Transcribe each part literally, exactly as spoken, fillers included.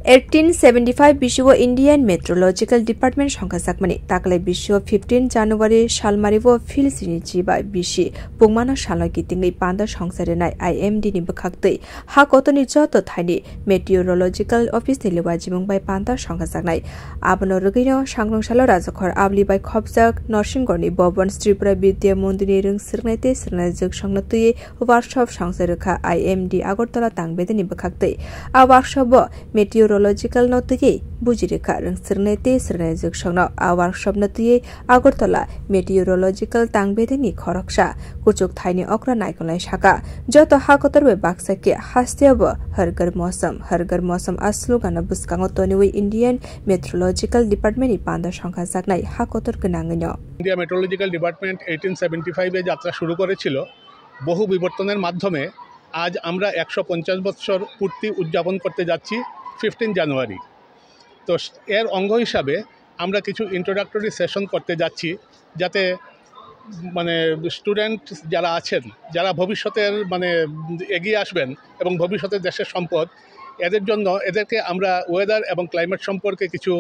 eighteen seventy-five bisio Indian Meteorological Department songkhajakmani taklai bisio fifteen January salmario Phil sini chiba bisi pungmano salno kitingwi panda songcharinai I M D ni bwkhaktwi ha kotorni joto thaini Meteorological Office ni liwajimung bai panda songkhajaknai. Abono rwgwino sangrong salo Rajakhor Abli bai khopjak Norsingorni Bobon Tripura Vidya Mondirni rwng swrwngnai tei swrwngnai jwksongno twiwi workshop songchai rwkha I M D Agartala tangbedeni bwkhaktwi. A workshop o meteorological no twiwi buji rwkha rwng swrwngnai tei swrwngnai jwksongno. A workshop no twiwi Agartala meteorological tangbedeni khoroksa kuchuk thaini okra naikolnai saka. Joto ha kotor bai baksa khe hasteo bo Har Ghar Mausam, Har Ghar Mausam a slogan no bwskango toniwi Indian Meteorological Department ni panda songkhajaknai ha kotor gwnangwino. India meteorological department eighteen seventy ফাইভে যাত্রা শুরু করেছিল। বহু বিবর্তনের মাধ্যমে আজ আমরা একশো পঞ্চাশ বৎসর পূর্তি উদযাপন করতে যাচ্ছি ফিফটিন জানুয়ারি। তো এর অঙ্গ হিসাবে আমরা কিছু ইন্ট্রোডাক্টরি সেশন করতে যাচ্ছি, যাতে মানে স্টুডেন্ট যারা আছেন, যারা ভবিষ্যতের মানে এগিয়ে আসবেন এবং ভবিষ্যতে দেশের সম্পদ, এদের জন্য এদেরকে আমরা ওয়েদার এবং ক্লাইমেট সম্পর্কে কিছু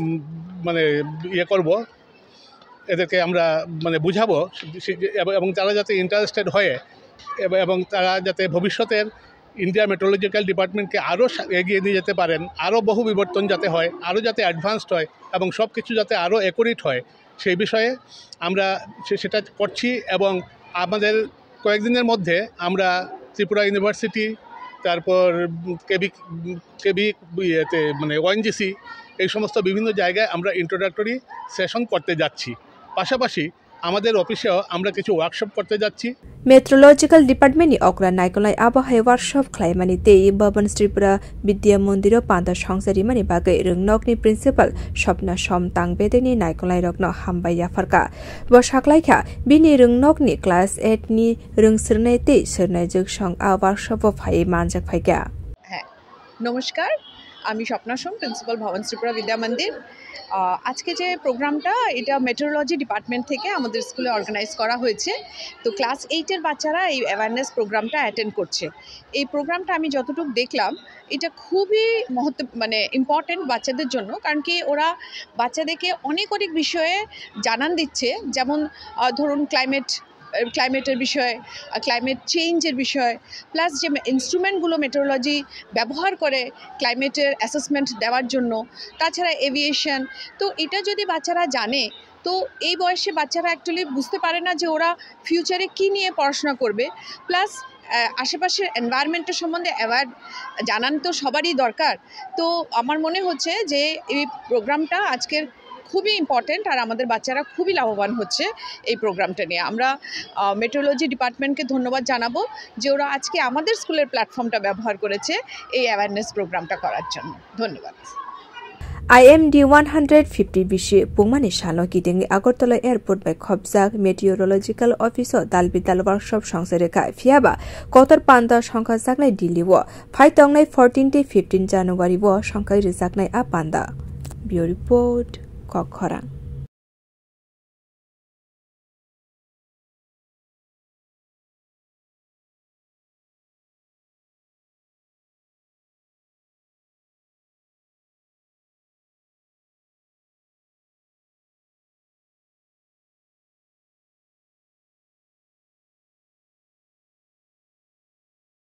উম, মানে ইয়ে করব, এদেরকে আমরা মানে বুঝাবো সে-, সে-, এবং, এবং তারা যাতে ইন্টারেস্টেড হয়ে এব-, এবং তারা যাতে ভবিষ্যতের ইন্ডিয়া মেট্রোলজিক্যাল ডিপার্টমেন্টকে আরও সা-, এগিয়ে নিয়ে যেতে পারেন, আরও বহু বিবর্তন যাতে হয়, আরও যাতে অ্যাডভান্সড হয় এবং সব কিছু যাতে আরও অ্যাকুরেট হয়, সেই বিষয়ে আমরা সে-, সেটা করছি। এবং আমাদের কয়েকদিনের মধ্যে আমরা ত্রিপুরা ইউনিভার্সিটি, তারপর কেবি, কেবি ইয়েতে মানে ওএনজিসি, এই সমস্ত বিভিন্ন জায়গায় আমরা ইন্ট্রোডাক্টরি সেশন করতে যাচ্ছি। পাশাপাশি আমাদের অফিসেও আমরা কিছু ওয়ার্কশপ করতে যাচ্ছি। Meteorological Department ni okra naikolnai abo hai workshop khlaimani tei Bhavan Tripura Vidya Mondiro panda songcharimani bagwi rwngnokni principal Swapna Som tangbedeni naikolnairokno hambai yapharkha. Bo saklaikha bini rwngnokni class eight ni rwng swrwngnai tei swrwngnai jwksong a workshop o phaiwi manjak phaikha. হ্যাঁ, নমস্কার, আমি স্বপ্না সোম, প্রিন্সিপাল ভবন ত্রিপুরা বিদ্যা মন্দির। আহ, আজকে যে প্রোগ্রামটা, এটা মেটেরোলজি ডিপার্টমেন্ট থেকে আমাদের স্কুলে অর্গানাইজ করা হয়েছে। তো ক্লাস এইটের বাচ্চারা এই অ্যাওয়ারনেস প্রোগ্রামটা অ্যাটেন্ড করছে। এই প্রোগ্রামটা আমি যতটুকু দেখলাম, এটা খুবই মহত্ব, মানে ইম্পর্টেন্ট বাচ্চাদের জন্য, কারণ কি ওরা বাচ্চাদেরকে অনেক অনেক বিষয়ে জানান দিচ্ছে, যেমন আহ, ধরুন ক্লাইমেট, আহ, ক্লাইমেটের বিষয়ে, আহ, ক্লাইমেট চেঞ্জের বিষয়ে, প্লাস যে মে-, ইনস্ট্রুমেন্টগুলো মেট্রোলজি ব্যবহার করে ক্লাইমেটের অ্যাসেসমেন্ট দেওয়ার জন্য, তাছাড়া এভিয়েশন। তো এটা যদি বাচ্চারা জানে, তো এই বয়সে বাচ্চারা অ্যাকচুয়ালি বুঝতে পারে না যে ওরা ফিউচারে কী নিয়ে পড়াশোনা করবে। প্লাস, আহ, আশেপাশের এনভায়রনমেন্টের সম্বন্ধে অ্যাওয়ার জানান তো সবারই দরকার। তো আমার মনে হচ্ছে যে এই প্রোগ্রামটা আজকের খুবই ইম্পর্টেন্ট, আর আমাদের বাচ্চারা খুবই লাভবান হচ্ছে এই প্রোগ্রামটা নিয়ে। আমরা, আহ, মেট্রোলজি ডিপার্টমেন্টকে ধন্যবাদ জানাবো যে ওরা আজকে আমাদের স্কুলের প্ল্যাটফর্মটা ব্যবহার করেছে এই অ্যাওয়ারনেস প্রোগ্রামটা করার জন্য। ধন্যবাদ। I M D one hundred fifty bisi pungmani salno kitingwi Agartala Airport bai khopjak Meteorological Office o dal bidal workshop songchai rwkha, phiyaba kotor panda songkhajaknai Delhi o phai tongnai fourteen tei fifteen January o songkhai rwjaknai a panda. Bureau Report, Kokkhorang.